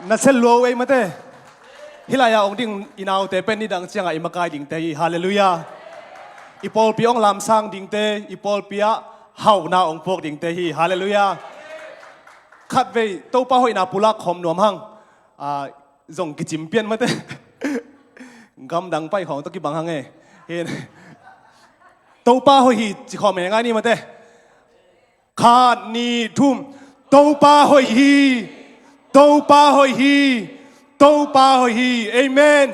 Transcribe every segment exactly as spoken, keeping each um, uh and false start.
Na sel lua uh ei mate. Hih lai-ah hong ding i naute pen nidang ciangah i makai dingte hi. Halleluiah. I pawlpi hong lamsang dingte, i pawlpi ah hauhna hong puak dingte hi. Halleluiah. Khatvei Topa hoihna pulak khawm nuam hang. Ah, zong kicim pian mate. Gamdang pai khawng tawh kibang hang e. Hin. Topa hoih hi ci khawm e ngai ni mate. Khat, nih, thum. Topa hoih hi. Topa hoih hi. Topa hoih hi. Amen.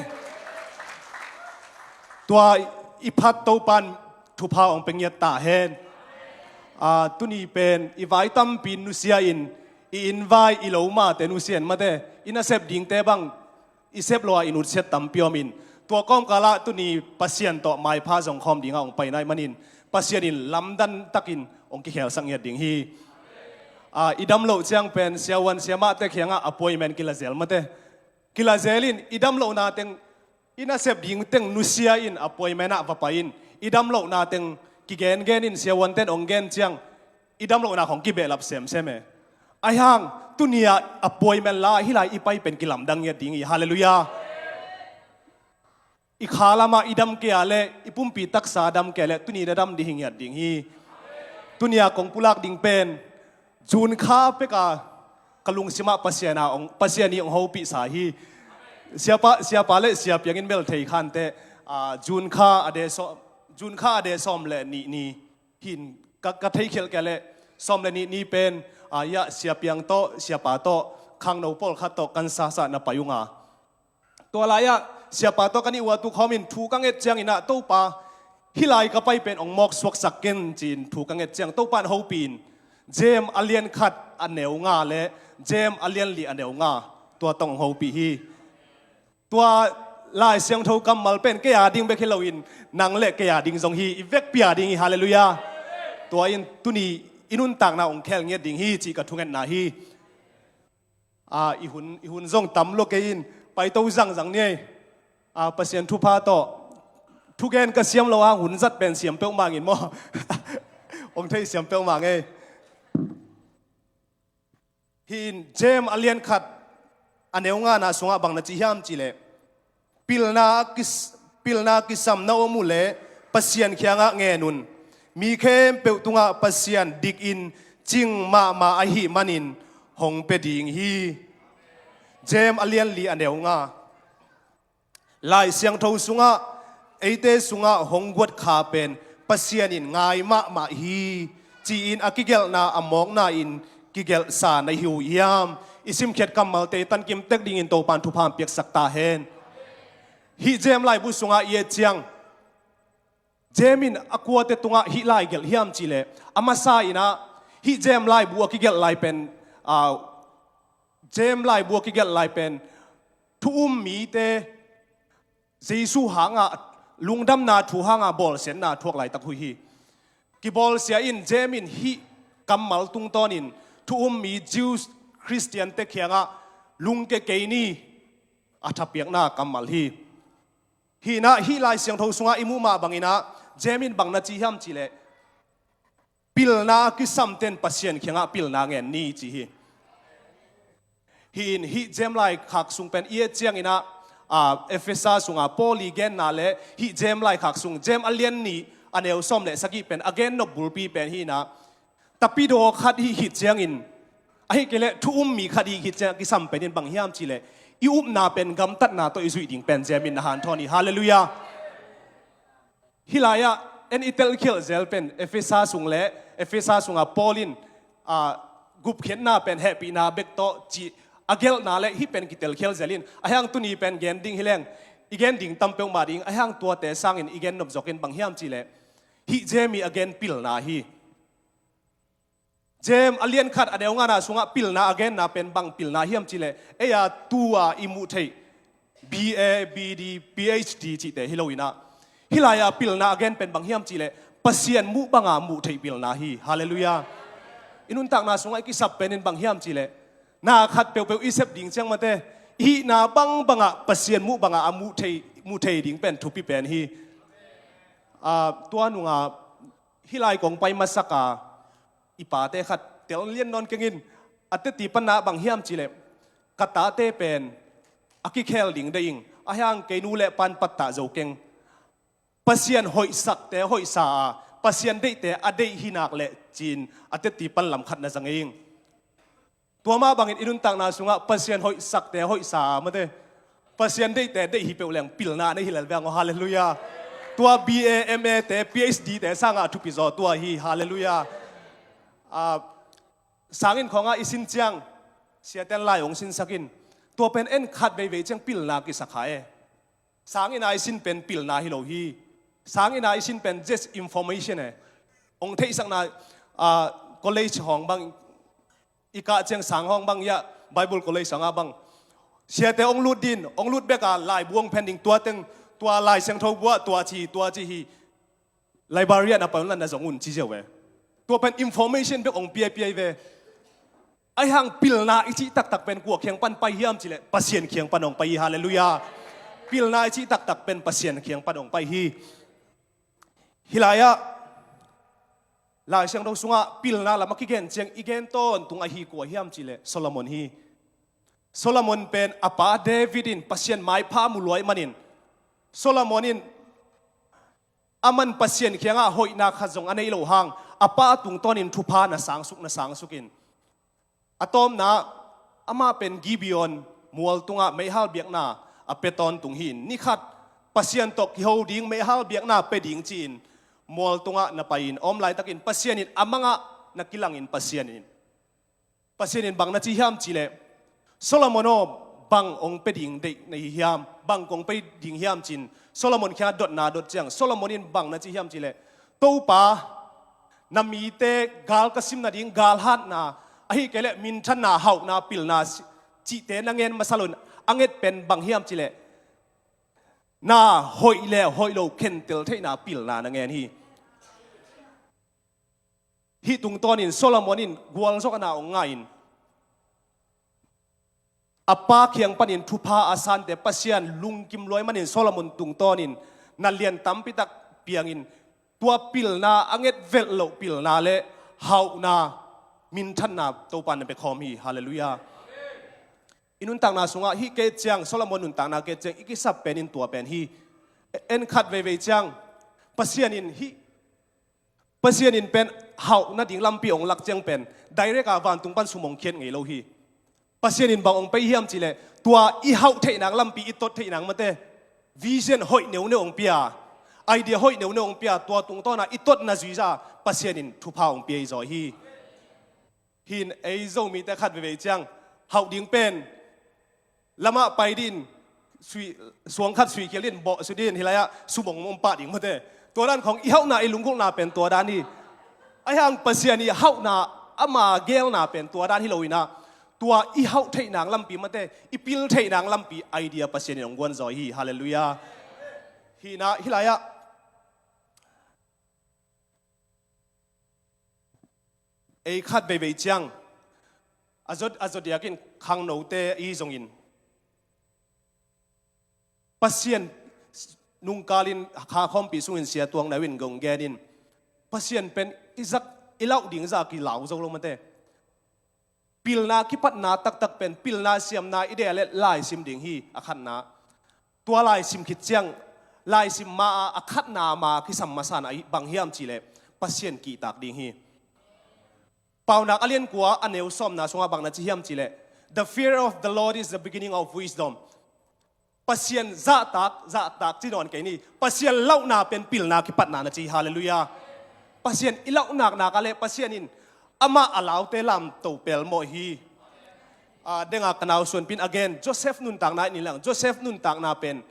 Tua i phat Topan thupha hong pia ngiat ta hen. Ah, tuni pen i vai tampi nusia in, i inn vai i lo mate nusia in mate, i nasep dingte bang i sep lo a i nutsiat tampi om in, tua kawmkalah tuni Pasian tawh maipha zong khawm dingah hong pai nai manin, Pasian in lamdang takin hong kikhelsak ngiat ding hi. Ah, i dam loh ciang pen siavuan siamahte kiangah appointment kilazel mate. Kilazel in i dam lohna teng, i nasep ding teng nusia in appointment ah va pai in, i dam lohna teng kigengen in siavuanten hong gen ciang, i dam lohna khawng kibehlap semsem e. Ahi hang, tuni-ah appointment la hih lai i pai pen kilamdang ngiat ding hi. Halleluiah. I kha lamah i dam kei a leh, i pumpi taksa dam kei a leh, tuni na dam ding hi ngiat ding hi. Tuni-ah kong pulak ding pen, June kha peka ka lungsimah Pasian a hong, Pasian i hong hopihsa hi. Siapa, siapa le siapiang in bel thei khante, ah, June kha a de sawm, June kha a de sawm le nih ni. Hin ka, ka theikhialh kei leh sawm le nih ni pen, ah, ya, siapiang tawh, siapa tawh, khangno pawlkhat tawh kan sasa na pai unga. Tua lai-ah siapa tawh kan i uatu khawmin thu ka nget cianginah Topa, hih lai ka pai pen hong mawk suaksak ken ci-in thu ka nget ciang Topa in hopih in, James a lian khat a neu nga le James a lian li a neu nga, tua tawh hong hopih hi. Tua Lai Siangtho kammal pen kei a ding bek hi loin, nang le kei a ding zong hi, i vekpi a ding hi. Halleluiah. Tua in tuni i nuntakna hong khel ngiat ding hi cih ka thungetna hi. Ah, i hun, i hun zong tam lo kei in, paito zangzang ni ei. Ah, Pasian thupha tawh thugen ka siam lo hang hun zat pen siam peuhmah ngin maw? Hong thei siam peuhmah ngei. Hi in James a lian khat a neu ngana sungah bang na ci hiam cih leh, pilna a kis-, pilna kisam na om uh leh Pasian kiangah ngen un. Mi khempeuh tungah Pasian dikin cing mahmah ahih manin hong pia ding hi. James a lian li a neu nga. Lai Siangtho sungah eite sungah hong guat kha pen Pasian in ngai mahmah hi, ci-in a kigelhna a mawkna in kigelhsa na hi uh hiam? I simkhiat kammalte i tankim tek dingin Topan thupha hong piaksak ta hen. Hih James laibu sungah i et ciang, James in a kuate tungah hih lai gelh hiam cih leh, a masa inah hih James laibu a kigelh lai pen, ah, James laibu a kigelh lai pen thu um mite Jesu hangah, lungdamna thu hangah bawlsiatna thuak laitak uh hi. Kibawlsia in James in hih kammal tungtawnin thu um mi Jews Khristiante kiangah lungke kei ni, a thapiakna kammal hi. Hi inah hih Lai Siangtho sungah i muh mah banginah James in bang na ci hiam cih leh, pilna a kisamten Pasian kiangah pilna ngen ni ci hi. Hi in hih James laikhak sung pen i et cianginah, ah, Efesa sungah Paul i genna le hih James laikhak sung, James a lian nih a neu sawm le sagih pen a gennop bulpi pen hi inah, tapidaw khat hih khit ciangin, ahih kei leh thu um mi khat hih khit ciangin a kisam pen in bang hiam cih leh, i upna pen gamtatna tawh i zuih ding pen James in na hanthawn hi. Halleluiah. Hih lai-ah en i telkhialh zel pen Efesa sung le Efesa sungah Paul in, ah, gupkhiatna pen hehpihna bek tawh cih a gelhna le hih pen kitelkhialh zel in, ahi hang tuni pen gen ding hi leng i gen ding tam peuhmah ding, ahi hang tuate sangin i gen nop zawkin bang hiam cih leh, hih James i a gen pilna hi. James a lian khat a neu ngana sungah pilna a genna pen bang pilna hiam cih leh, ei-a tu-a i muh theih B A, B D, P H D cihte hi lo inah, hih lai-a pilna a gen pen bang hiam cih leh Pasian muh banga muh theih pilna hi. Halleluiah. I nuntakna sungah i kisap pen in bang hiam cih leh, na khat peuhpeuh i sep ding ciang mate, i hihna bangbangah Pasian muh banga a muh thei, muh thei ding pen thupi pen hi. Ah, tua nunga hih lai kong pai masaka i pate khat tel lian nawn kengin, a teti panna bang hiam cih leh, ka tate pen a kikhel ding deih ing, ahi hang kei nu le pan pattah zo keng. Pasian hoihsakte hoihsa a, Pasian deihte a deih hi nak leh ci-in a tetti pan lam khat na za ngei ing. Tua mah bangin i nuntakna sungah Pasian hoihsakte hoihsa a, mate, Pasian deihte deih hi peuh leng pilna nei hi lel veng aw, halleluiah. Tua B A, M A te, P H D te sangah a thupi zaw tua hi, halleluiah. Ah, sanginn khawngah i sin ciang, siate'n lai hong sinsak in. Tua pen en khat veivei ciang pilna kisak kha e. Sanginn a i sin pen pilna hi lo hi. Sanginn a i sin pen just information e. Hong theihsakna, ah, college hawng bang, i kah ciang sang hawng bang, ya, Bible college sangah bang, siate hong lut din, hong lut bek a laibu hong phen ding, tua teng, tua Lai Siangtho buah tua ci, tua ci hi. Library ah na pai un la na zong un ci ziau ve. Tua pen information bek hong piapia hi ve. Ahi hang pilna i cih taktak pen kua kiang pan pai hiam cih leh Pasian kiang pan hong pai hi, halleluiah. Pilna i cih taktak pen Pasian kiang pan hong pai hi. Hih lai-ah Lai Siangtho sungah pilna lam a kigen ciang i gen tawntung ahi kua hiam cih leh Solomon hi. Solomon pen a pa David in Pasian maipha mu luai manin, Solomon in aman Pasian kiangah hoihna khat zong a nei lo hang, a pa tungtawnin thupha na sangsuk, na sangsukin. A tawpna, amah pen Gibeon mual tungah meihal biakna a pia tawntung hi-in, ni khat Pasian tawh kiho ding, meihal biakna pia ding ci-in mual tungah na pai-in a om laitakin Pasian in a mangah na kilangin Pasian in Pasian in bang na ci hiam cih leh, Solomon aw, bang hong pia ding deih na hi hiam, bang kong pia ding hiam ci-in Solomon kiangah dotna dot ciang, Solomon in bang na ci hiam cih leh, Topa, na mite gal ka sim nading galhatna, ahih kei leh minthanna, hauhna, pilna si-, cihte na ngen masa loin a nget pen bang hiam cih leh, na hoih le hoih lo khentel theihna pilna na ngen hi. Hih tungtawnin Solomon in gualzawhna hong ngah in, a pa kiang panin thupha a sante Pasian lungkim luai manin Solomon tungtawnin na lian tampitak piangin, tua pilna, a nget velh loh pilna le hauhna, minthanna Topa na pia khawm hi. Halleluiah. I nuntakna sungah hih kei ciang, Solomon nuntakna kei ciang i kisap pen in tua pen hi. En khat veivei ciang, Pasian in hih Pasian in pen hauh nading lampi hong lak ciang pen direct a vantung pan sum hong khiat ngei lo hi. Pasian in bang hong pia hiam cih leh, tua i hauh theih nang lampi, i tot theih nang, mate, vision hoih neuneu hong pia, idea hoih neuneu hong pia, tua tungtawn a i totna zuiza Pasian in thupha hong pia hi zaw hi. Hih in ei Zomite khat veivei ciang hauh ding pen lamah pai din, sui, suang khat sui khial din, bawh su din, hih lai-ah sum hong om pah ding, mate. Tua dan khawng, i hauhna, i lunggulhna pen tua dan hi. Ahi hang Pasian i hauhna, ama geelna pen tua dan hi lo in ah, tua i hauh theih nang lampi, mate, i pil theih nang lampi idea Pasian in hong guan zaw hi. Halleluiah. Hih in ah, hih lai-ah ei khat veivei ciang a zot, a zot diakin khangnote i zongin, Pasian nungkalin kha khawmpi sungin Sia Tuang Neu in gong genin, Pasian pen i zak, i lauh ding zah a kilau zo lo, mate. Pilna kipatna taktak pen pilna siamna i deih leh laisim ding hi, a khatna. Tua laisim khit ciang, laisim ma-a a khatna ma kisam masa-in a bang hiam cih leh, Pasian kihtak ding hi. Paunak a lian kua, a neu sawmna sungah bang na ci hiam cih leh, "The fear of the Lord is the beginning of wisdom." Pasian zahtak, zahtak ci nawn kei ni. Pasian lauhna pen pilna kipatna na ci. Halleluiah. Pasian i lauh naknak ah leh Pasian in amah a laute lamto pelmawh hi. A, denga ka nau suanpi in a gen, Joseph nuntakna in lang, Joseph nuntakna pen,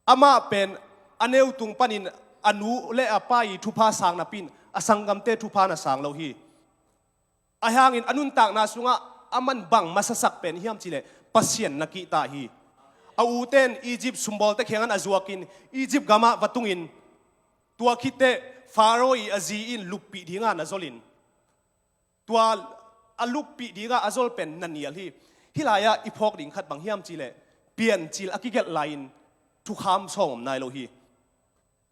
amah pen a neu tung panin a nu le a pa i thupha sang napi-in a sanggamte thupha na sang lo hi. Ahi hangin a nuntakna sungah aman bang masasak pen hiam cih leh Pasian na kihta hi. A ute in Egypt sumbawlte kiangah a zuakin, Egypt gamah va tungin, tua khit teh Pharaoh i a zi in luppih dinga na zolin, tua a luppih dinga a zol pen na nial hi. Hih lai-ah i phawk ding khat bang hiam cih leh, Piancil a kigelh lai-in thukham sawm om nai lo hi.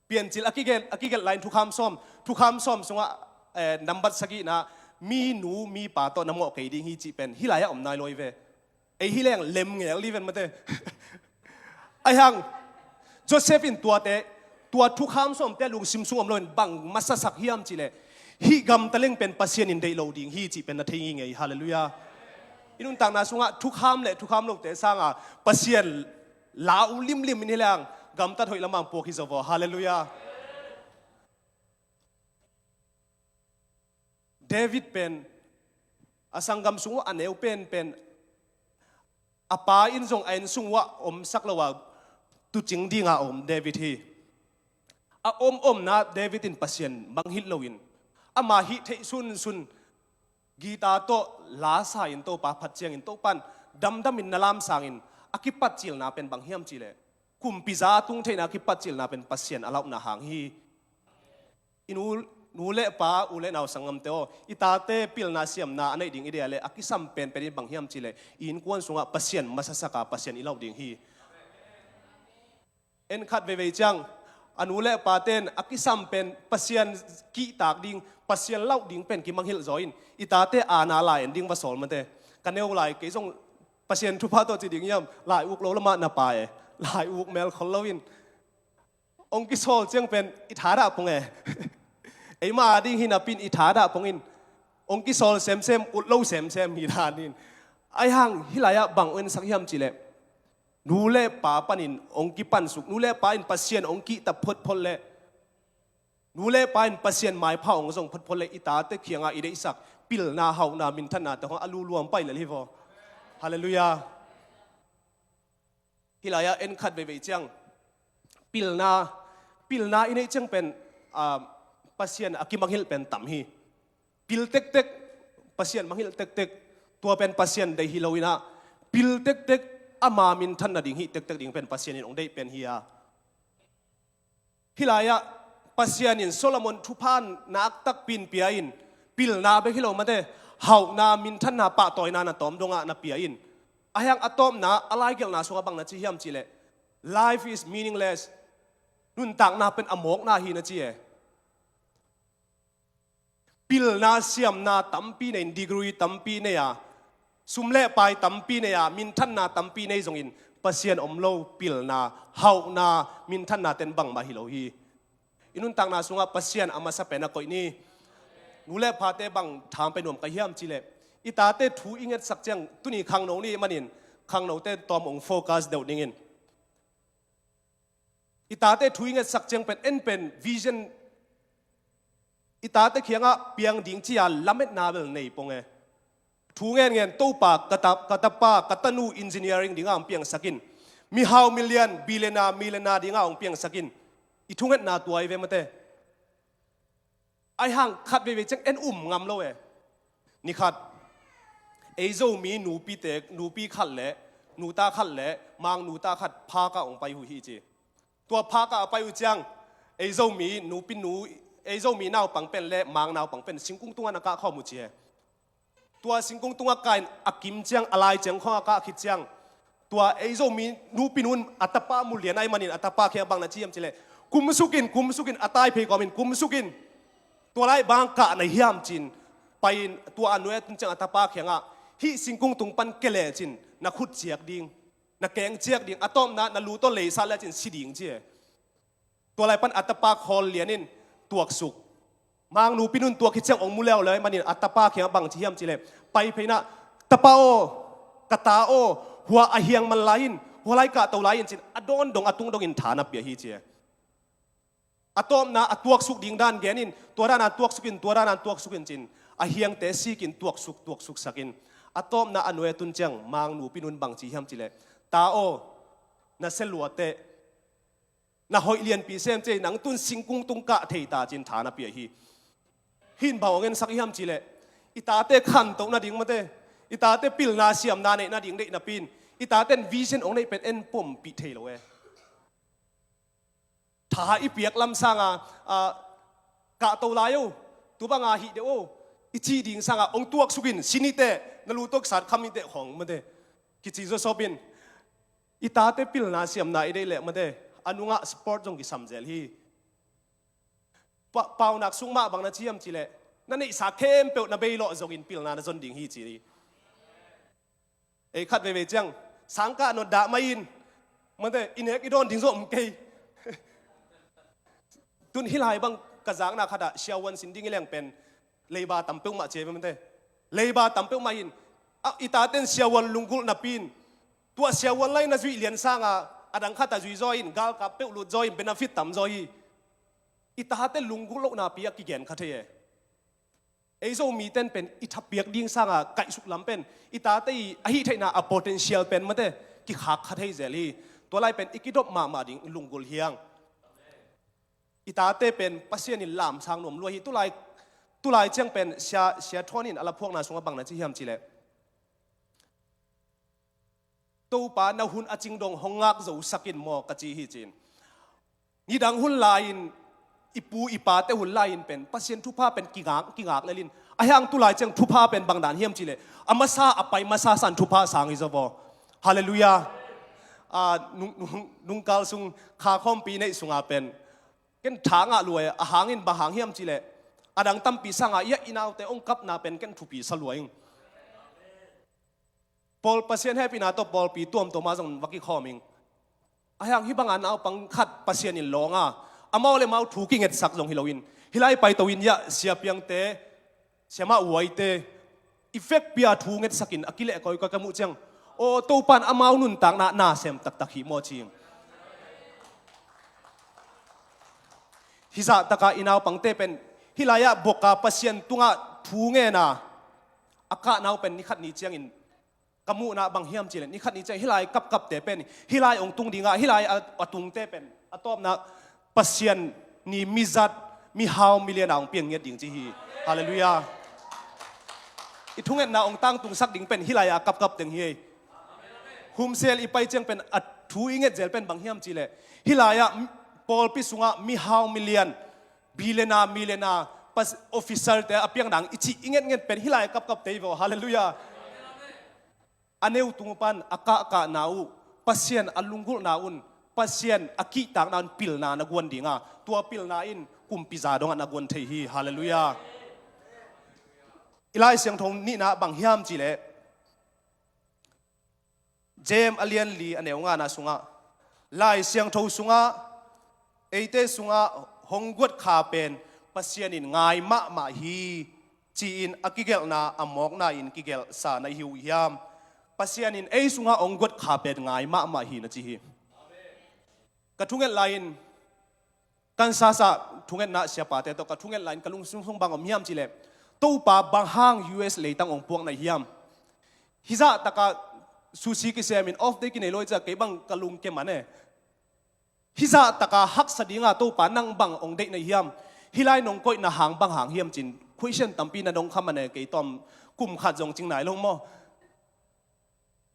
Piancil a kigelh, a kigelh lai-in thukham sawm, thukham sawm sungah, eh, nambat sagihna, mi nu mi pa tawh na mawh kei ding hi cih pen hih lai-ah om nai lo hi ve. Ei hi leng lem ngel li ven mate. Ahi hang Joseph in tuate, tua thukham sawmte lungsim sung om loin bang masasak hiam cihleh, hih gamta leng pen Pasian in deih lo ding hi cih pen na thei ngingei. Halleluiah. I nuntakna sungah thukham le thukham lote sanga Pasian lau limlim in hi leng gamtat hoih lamang puak hi zo vaw. Halleluiah. David pen a sanggam sung uh a neu penpen, a pa in zong a inn sung uh a omsak lo a tucing dinga a om David hi. A om omna David in Pasian mangngilh loin ama hih theih sunsun guitar tawh la sa in Topa phat ciangin Topa in damdamin na lamsangin a kipatcilna pen bang hiam cihleh, kumpiza a tung theihna a kipatcilna pen Pasian a launa hang hi. I nu, nu le pa, u le nau sanggamte aw, i tate pilna siamna a neih ding i deih a leh a kisam penpen in bang hiam cihleh, i innkuan sungah Pasian masasaka Pasian i lauh ding hi. En khat veivei ciang a nu le paten a kisam pen Pasian kihtak ding, Pasian lauh ding pen kimangngilh zaw in i tate aana lai en ding va sawl mate. Ka neu lai kei zong Pasian thupha tawh ci ding hiam, lai uk lo lamah na pa e, lai uk mel khol lo in ong kisawl ciang pen i thadah pong e. Eima a ding hi napi in i thadah pong in ong kisawl semsem, ut lo semsem hi dan in. Ahi hang hih lai-ah bang ong ensak hiam cihleh, nu le pa panin ong kipansuk, nu le pa in Pasian ong kihta photphot leh, nu le pa in Pasian maipha ong zong photphot leh i tate kiangah i deihsak pilna, hauhna, minthanna te hong a luluam pai lel hi vaw. Halleluiah. Hih lai-ah en khat veivei ciang pilna, pilna i neih ciang pen, ah, Pasian a kimangngilh pen tam hi. Pil tektek, Pasian mangngilh tektek, tua pen Pasian deih hi lo inah, pil tektek, ama minthan nading hih tektek ding pen Pasian in ong deih pen hi a. Hih lai-ah Pasian in Solomon thupha nak takpi in pia in, pilna bek hi lo mate, hauhna, minthanna, pahtawina na tawm dongah na pia in. Ahi hang a tawpna a laigelhna sungah bang na ci hiam cihleh, life is meaningless. Nuntakna pen a mawkna hi na ci e. Pilna siamna tampi nei in, degree tampi nei a, sum le pai tampi nei a, minthanna tampi nei zongin Pasian om lo pilna, hauhna, minthanna ten bangmah hi lo hi. I nuntakna sungah Pasian a masa pen a koih ni. Nu le pate bang tham pai nuam ka hiam cihleh, i tate thu i ngetsak ciang, tuni khangno ni manin khangnote tawm ong focus deuh dingin. I tate thu i ngetsak ciang pen en pen vision i tate kiangah piang ding ci-a lametna bel nei pong e. Thu ngenngen, Topa, ka ta, ka tapa, ka tanu engineering dingah hong piangsak in, mihau milian, billionaire, millionaire dingah hong piangsak in. I thungetna tua hi ve mate. Ahi hang khat veivei ciang en um ngam lo e. Ni khat ei Zomi nupite, nupi khat le nuta khat le Mang nuta khat phakah hong pai uh hi ci. Tua phakah a pai uh ciang ei Zomi nupi nu, ei Zomi naupang pen le Mang naupang pen singkung tungah na kah khawm uh ci e. Tua singkung tungah kah in a kim ciang, a lai ciang khawng a kah khit ciang, tua ei Zomi nupi nu in a tapa mu lian ahih manin a tapa kiang bang na ci hiam cihleh, kumsuk in, kumsuk in, a tai phei kawmin kumsuk in. Tua lai bang kah na hiam ci-in pai in, tua a nuai a tun ciang a tapa kiangah, hih singkung tung pan kia lecin na khut ciak ding, na keng ciak ding, a tawpna na lu tawh leisat lecin si ding ci e. Tua lai pan a tapa khawl lian in tuaksuk. Mang nupi nu in tua khit ciang ong mu leuleu ahih manin a tapa kiangah bang ci hiam cihleh, pai phei inah, tapa aw, ka ta aw, hua a hiang man lai in, hua lai kahto lai in ci-in a dawn dong, a tung dongin tha na pia hi ci e. A tawpna a tuaksuk ding dan gen in, tua dan a tuaksuk in, tua dan a tuaksuk in ci-in a hiangte sik in tuaksuk, tuaksuk sak in, a tawpna a nuai a tun ciang Mang nupi nu in bang ci hiam cihleh, ta aw, na sia lua teh, na hoih lianpi sem ci e, nang tun singkung tung kah thei ta ci-in tha na pia hi. Hih in bang hong ensak hiam cihleh, i tate khantoh nading mate, i tate pilna siamna neih nading deih napi in, i taten vision hong neih pen en pompih thei lo e. Tha i piak lam sanga, a, kahto lai o, tu banga hih deuh o, i cih ding sanga hong tuaksuk in, si ni teh, na lu tawh kisat kham ni teh khawng mate. Kici zawsawp in, i tate pilna siamna i deih leh mate, a nungah sport zong kisam zel hi. Pa, paunak sung mah bang na ci hiam cihleh, na neihsa khempeuh na bei lawh zongin pilna na zon ding hi ci hi. Ei khat veivei ciang sangkah notdah mah in, mate, i nek i dawn ding zawh om kei. Tun hih lai bang ka zakna khatah siavuan sin ding i leng pen leiba tam peuhmah ci ve, mate. Leiba tam peuhmah in, a, i taten siavuan lunggulh napi in, tua siavuan lai na zuih lian sanga a dang khatah zui zaw in, galkap peuh lut zaw in, benefit tam zaw hi. I tate lunggulh lohna pi a kigen kha thei e. Ei Zomiten pen i thapiak ding sanga kaihsuk lam pen i tate i a hih theihna a potential pen, mate, kikhak kha thei zel hi. Tua lai pen i kidop mahmah ding lunggulh hi hang. I tate pen Pasian in lamsang nuam lua hi. Tulai, tulai ciang pen sia, sia thuan in a la phuakna sungah bang na ci hiam cih leh, Topa, na hun a cing dong hong ngak zosak in maw, ka ci hi, ci-in. Nidang hun lai-in, i pu i pate hun lai-in pen Pasian thupha pen kingak, kingak lel in, ahi hang tulai ciang thupha pen bang dan hiam cih leh, a masa a pai masa san thupha sang hi zaw vaw. Halleluiah. A, nung, nung, nungkal sung kha khawmpi neih sunga pen ken tha ngah lua e, a hangin bang hang hiam cih leh, a dang tampi sanga i a i naute hong kapna pen ken thupi sa lua ing. Pawl, Pasian hehpihna tawh pawlpi tuamtuam ah zong va kikhawm ing. Ahi hang hih banga naupang khat Pasian in lawng a, amau le mau thu kingetsak zong hi loin, hih lai paito in, ya, sia piangte, siamah uaite, i vekpi a thu ngetsakin a kileh kawikawi ka muh ciang, aw, Topa in amau nuntakna na sem taktak hi maw, ci ing. Hih zahtakah i naupangte pen hih lai-ah buaka Pasian tungah thu ngen a, a kahna uh pen ni khat ni ciangin ka muhna bang hiam cih leh, ni khat ni ciang hih lai kapkapte pen hih lai hong tung dingah, hih lai a, a tungte pen a tawpna Pasian ni mizat, mihau, milian a hong piang ngiat ding ci hi. Halleluiah. I thungetna hong tangtungsak ding pen hih lai a kapkap teng hi. Humsel i pai ciang pen a thu i nget zel pen bang hiam cih leh, hih lai-ah pawlpi sungah mihau, milian, billionaire, millionaire, pas-, officer-te a piang dang i cih i ngetnget pen hih lai a kapkapte hi vaw. Halleluiah. A neu tung uh pan a kahkahna uh, Pasian a lunggulhna un, Pasian a kihtakna un pilna na guan dinga, tua pilna in kumpi za dongah na guan thei hi. Halleluiah. I Lai Siangtho nihna bang hiam cih leh, James a lian li a neu ngana sungah, Lai Siangtho sungah, eite sungah hong guat kha pen Pasian in ngai mahmah hi, ci-in a kigelhna a mawkna in kigelhsa na hi uh hiam? Pasian in ei sungah hong guat kha pen ngai mahmah hi, na ci hi. Ka thunget lai-in, Kansas ah thungetna siapate tawh ka thunget lai-in ka lungsim sung bang om hiam cih leh, Topa bang hang U S leitang hong puak na hiam? Hih zahtaka sushi kisiamin off day kinei lo hi ciah kei bang ka lungkia man e. Hih zahtaka haksa dinga Topa nang bang hong deih na hiam? Hih lai nong koihna hang bang hang hiam ci-in question tampi na dong kha man e, kei tawm kum khat zong cing nai lo maw?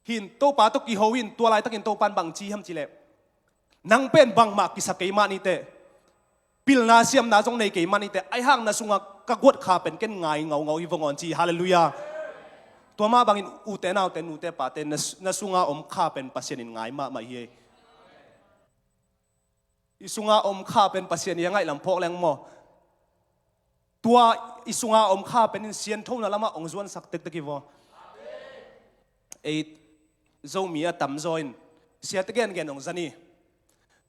Hin Topa tawh kiho in, tua laitakin Topa in bang ci hiam cih leh, nang pen bangmah kisa kei mah ni teh, pilna siamna zong nei kei mah ni teh, ahi hang na sungah ka guat kha pen ken ngai ngaungau hi vong awn ci. Halleluiah. Tua mah bangin ute naute, nute pate, na, na sungah om kha pen Pasian in ngai mahmah hi. I sunga om kha pen Pasian i a ngaihlam phawk leng maw? Tua i sunga om kha pen in sianthona lamah hong zuansak tektek hi vaw. Ei Zomi a tamzaw in siate gengen hong zan hi.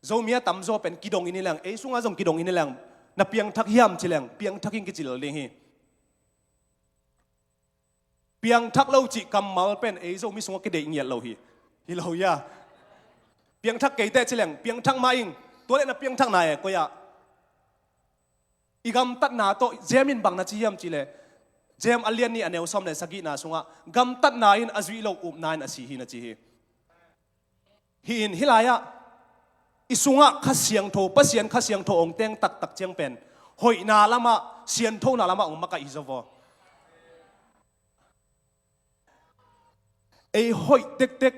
Zomi a tamzaw pen kidong in hi leng, ei sunga zong kidong in hi leng, na piangthak hiam ci leng, piangthak in kici lel ding hi. Piangthak lo cih kammal pen ei Zomi sungah kideih ngiat lo hi. Hi lo hia? Piangthak kei teh ci leng, piangthak mah ing. Tua leh na piangthakna e, koi ah? I gamtatna tawh, James in bang na ci hiam cih leh, James a lian nih a neu sawm le sagihna sungah, gamtatna in a zuih lo, upna in a si hi, na ci hi. Hi in, hih lai-ah i sungah Kha Siangtho, Pasian Kha Siangtho hong teng taktak ciang pen hoihna lamah, sianthona lamah hong makaih hi zaw vaw. Ei hoih tektek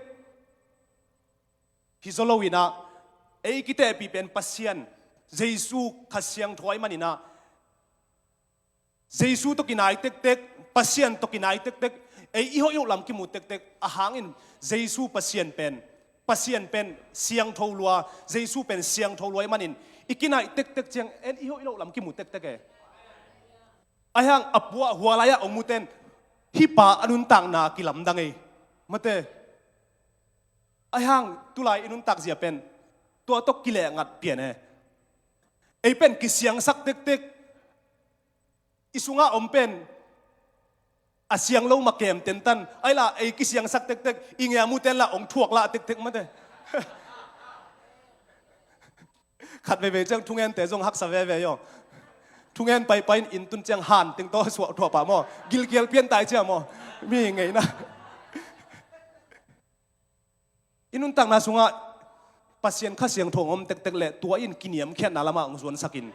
hi zaw lo in ah, ei kitehpih pen Pasian, Jesu Kha Siangtho ahih manin ah, Jesu tawh kinai tektek, Pasian tawh kinai tektek, ei i hoih loh lam kimu tektek, a hangin Jesu Pasian pen, Pasian pen siangtho lua, Jesu pen siangtho lua ahih manin, i kinaih tektek ciang en i hoih loh lam kimu tektek e. Ahi hang a puah hua lai-ah hong muten, hih pa a nuntakna kilamdang ei. Mate, Ahi hang tulai i nuntak zia pen tua tawh kileh ngat pian e. Ei pen kisiangsak tektek, i sungah om pen a siang lo ma kem tentan, ai la ei kisiangsak tektek, i ngiamu ten la ong thuak lah tektek mate. Khat veivei ciang thungen te zong haksa veve yo. Thungen paipai in inn tun ciang han teng tawh suah thuah pah maw, gilkial pian tai cia maw, mi ngeina. I nuntakna sungah Pasian Kha Siangtho om tektek le tua in kiniamkhiatna lamah hong zuansakin,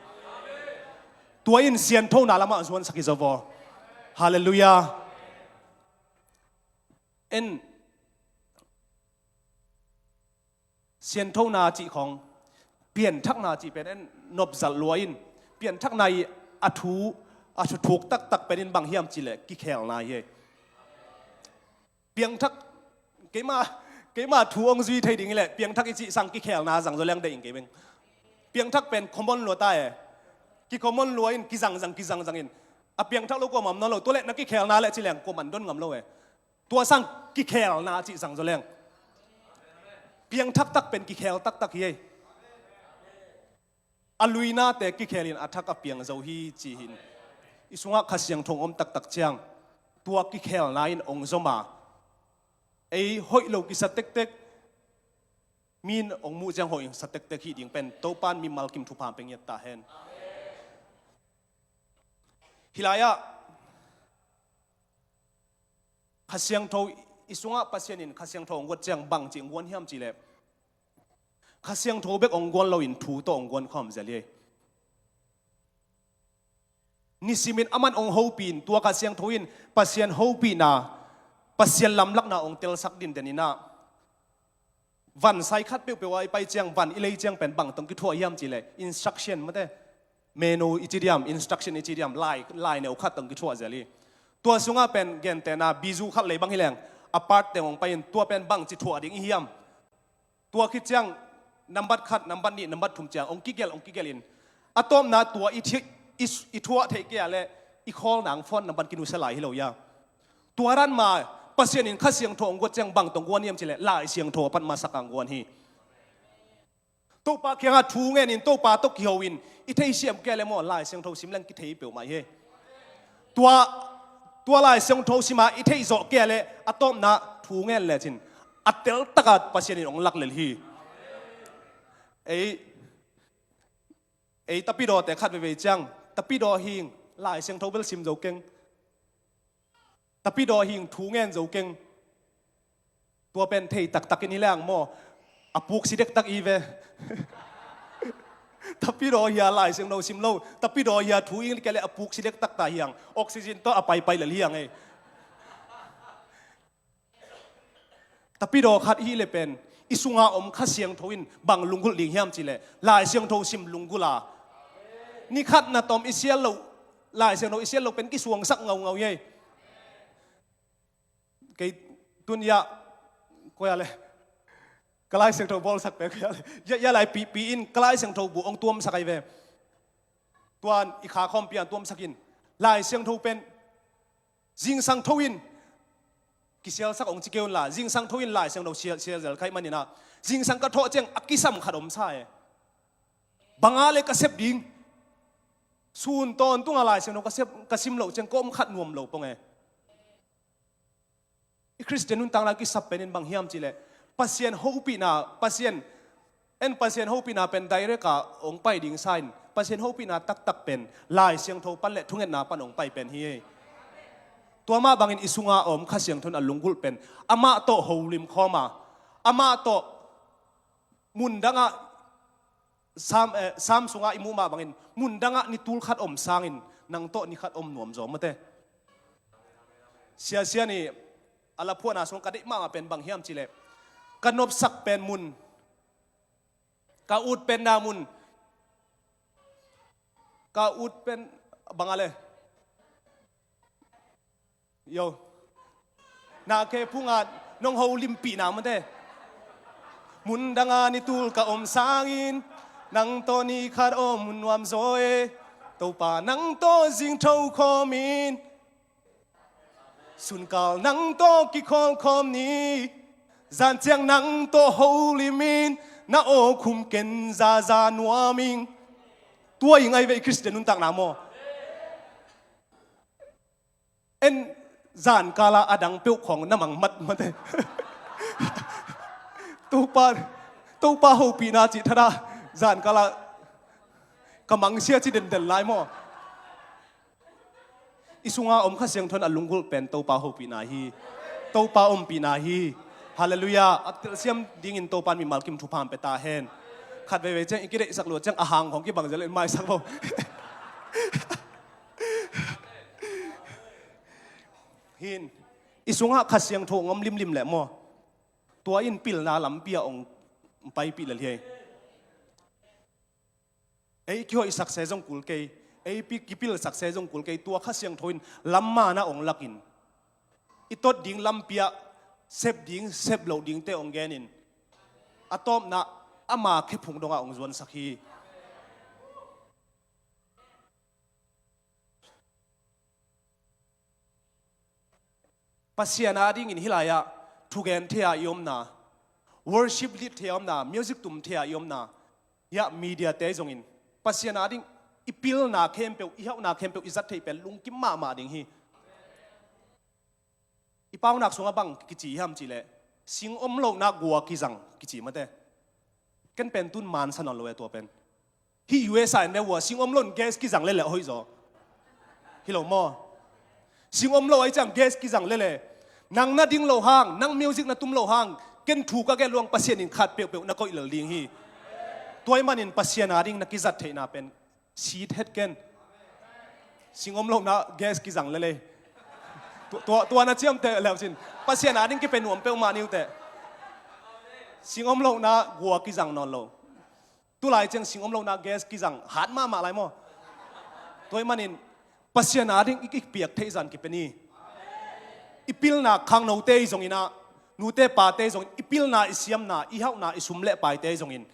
tua in sianthona lamah hong zuansak hi zo vaw. Halleluiah. En, sianthona cih khong, pianthakna cih pen en nopzalh lua in, pianthakna i a thu a thuthuk taktak pen in bang hiam cih leh kikhelna hi. Piangthak, keima, keima thu hong zui thei ding hi leh piangthak i cih sang kikhelna zang zaw leng deih ing kei beng. Piangthak pen common lua ta e. Ki common lua in kizangzang kizangzang in, a piangthak lo kua mam nawn lo, tua leh na kikhelna leh ci leng kua man don ngam lo e. Tua sang kikhelna cih zang zaw leng. Piangthak tak pen kikhel taktak hi ei. A luinate kikhel in a thak a piang zo hi ci hin. I sungah Kha Siangtho om taktak ciang tua kikhelna in ong zom a, ei hoih lo kisa tektek, mi in ong muh ciang hoih sa tektek hi ding pen Topan mimal kim thupha pia ngiat ta hen. Hi lai-ah Kha Siangtho i sungah Pasian in Kha Siangtho ong guat ciang bang ci ong guan hiam cih leh, Kha Siangtho bek ong guan lo in thu tawh ong guan khawm zel hi. Nisimin aman ong hopih in, tua Kha Siangtho in Pasian hopihna, Pasian lamlakna ong telsak dinden in ah, van sai khat peuhpeuh ah i pai ciang, van i lei ciang pen bang tawh kithuah hiam cih leh instruction mate, menu i ci diam, instruction i ci diam, lai, lai neu khat tawh kithuah zel hi. Tua sungah pen gentehna bizu khat lei bang hi leng, a part teng ong pai in tua pen bang ci thuah ding i hiam. Tua khit ciang nambat khat, nambat nih, nambat thum ciang ong kigelh, ong kigelh in, a tawpna tua i thi-, i, i thuah theih kei a leh i khawl nang phone nambat kinusia lai hi lo ia. Tua dan mah Pasian in Kha Siangtho ong guat ciang bang tawh guan hiam cih leh Lai Siangtho a pan masak a guan hi. Topa kiangah thu ngen in, Topa tawh kiho in, i theisiam kei a leh maw Lai Siangtho sim leng kithei peuhmah hi. Tua, tua Lai Siangtho sim a i theih zawh kei a leh a tawpna thu ngen lecin a teltak a Pasian in ong lak lel hi. Ei, ei tapidawte khat veivei ciang, tapidaw hing, Lai Siangtho bel sim zo keng, tapidaw hing, thu ngen zo keng. Tua pen thei taktak in hi leng maw, a puk si dektak i ve. Tapidaw hi a Lai Siangtho sim lo, tapidaw hi a thu i ngen kei a leh a puk si dektak ta hiang, oxygen tawh a paipai lel hiang ei. Tapidaw khat i hih leh pen i sunga om Kha Siangtho in bang lunggulh ding hiam cih leh Lai Siangtho sim lunggulh a, ni khat na tawm i sial loh, Lai Siangtho i sial loh pen kisuangsak ngaungau hi ei. Kei tun ia, koi a leh, ka Lai Siangtho bawlsak pen koi a leh, ia, ia lai pipi in ka Lai Siangtho bu ong tuamsak ai ve. Tuan i kha khawmpi an tuamsak in, Lai Siangtho pen zingsang tho in kisialsak ong ci kei un la, zingsang tho in Lai Siangtho sial, sial zel kha ih manin ah, zingsang ka thawh ciang a kisam khat om sa e. Bang a leh ka sep ding, sun tawntung a Lai Siangtho ka sep, ka sim loh ciang ka om khat nuam lo pong e. I Khristian nuntakna kisap pen in bang hiam cih leh Pasian hopihna, Pasian, en Pasian hopihna pen direct a ong pai ding sa in, Pasian hopihna taktak pen Lai Siangtho pan leh thungetna pan ong pai pen hi. Tua mah bangin i sunga om Kha Siangtho in a lunggulh pen amah tawh holim khawm a, amah tawh mun dangah Sam, eh, Sam sungah i muh mah bangin, mun dangah ni tul khat om sangin nang tawh ni khat om nuam zaw mate. Sia, Sia ni a laphuahna sung ka deih mahmah pen bang hiam cih leh, ka nopsak pen mun, ka ut penna mun, ka ut pen bang a leh, yo. Na khe phunga nong holimpihna mate. Mun danga ni tul ka om sangin nang tawh ni khat om nuam zaw e. Topa nang tawh zingtho khawmin sunkal nang tawh kikhawl khawm ni. Zan ciang nang tawh holim in, na aw khum ken zaza nuam ing. Tua i ngai ve i Khristian nuntakna maw. En, zan kala a dang peuh khawng na mang matmat e. Topa, Topa hopihna cih thadah zan kala ka mangsia ci denden lai maw. I sunga om Kha Siangtho in a lunggulh pen Topa hopihna hi. Topa ompihna hi. Halleluiah. A telsiam dingin Topa in mimal kim thupha hong pia ta hen. Khat veivei ciang i kideihsak lua ciang a hang khawng kibang zel in maisak vo. Hin, i sungah Kha Siangtho hong om limlim leh maw, tua in pilna lampi ah hong paipih lel hi. Ei kihoihsak se zong kul kei, ei pi-, kipilsak se zong kul kei, tua Kha Siangtho in lam man ah hong lakin, i tot ding lampi ah sep ding sep loh dingte hong genin, a tawpna ama khephung dongah hong zuansak hi. Pasian adingin hih lai-ah thugen thei-a i omna, worship lead thei-a omna, music tum thei-a i omna, hiah media-te zongin Pasian ading i pilna khempeuh, i hauhna khempeuh i zat theih pen lungkim mahmah ding hi. I paunak sungah bang kici hiam cihleh, sing om lohna gua kizang kici mate. Ken pen tun mansa nawn lo e tua pen. Hih U S A in ve ua, sing om loin gas kizang lele a hoih zaw. Hi lo maw? Sing om lo ahi ciang gas kizang lele. Nang na ding lo hang, nang music na tum lo hang, ken thu ka gen luang Pasian in khat peuhpeuh na koih lel ding hi. Tua ahih manin Pasian ading na kizat theihna pen sit het ken. Sing om lohna gas kizang lele. Tu-, tua, tua na ciamteh leucin Pasian ading kipia nuam peuhmah ni uh teh. Sing om lohna gua kizang nawn lo. Tulai ciang sing om lohna gas kizang hat mahmah lai maw. Tua ahih manin Pasian ading i, i piak theih zan kipia ni. I pilna khangnote i zongin ah, nute pate i zongin, i pilna i siamna, i hauhna i sum le paite i zongin,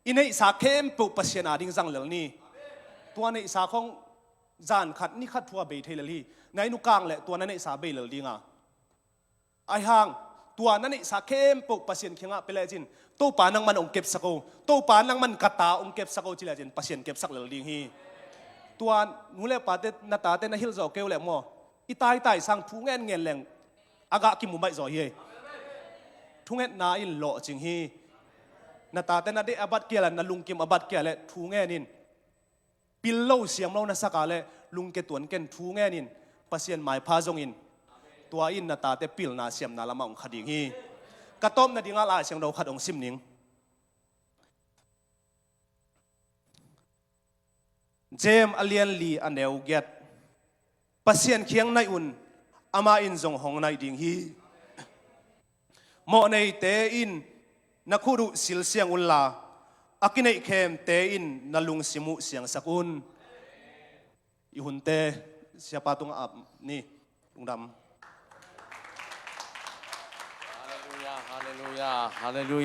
i neihsa khempeuh Pasian ading zang lel ni. Tua neihsa khawng zan khat ni khat thu a bei thei lel hi. Na inn uh kang leh tua na neihsa bei lel ding a. Ahi hang, tua na neihsa khempeuh Pasian kiangah pia lecin, Topa nangman hong kepsak o, Topa nangman ka ta hong kepsak o ci lecin Pasian kepsak lel ding hi. Tua nu le pate, na tate na hilh zawh kei uh leh maw, i taitai sang thu ngenngen leng a gah kimu baih zaw hi. Thungetna in lawhcing hi. Na tate na deih a bat kei a leh, na lungkim a bat kei a leh thu ngen in. Pil lo siam lo na sak a leh lungke tuan ken thu ngen in, Pasian maipha zongin, tua in na tate pilna siamna lamah hong kha ding hi. Ka tawpna dingah Lai Siangtho khat hong sim ning. James a lian li a neu giat. Pasian kiang naih un, amah in zong hong naih ding hi. Mawhneite in na khut uh silsiang unla, a kineihkhemte in na lungsim uh siangsak un. I hunte siapa tungah ap ni. Lungdam. Halleluiah, halleluiah, halleluiah.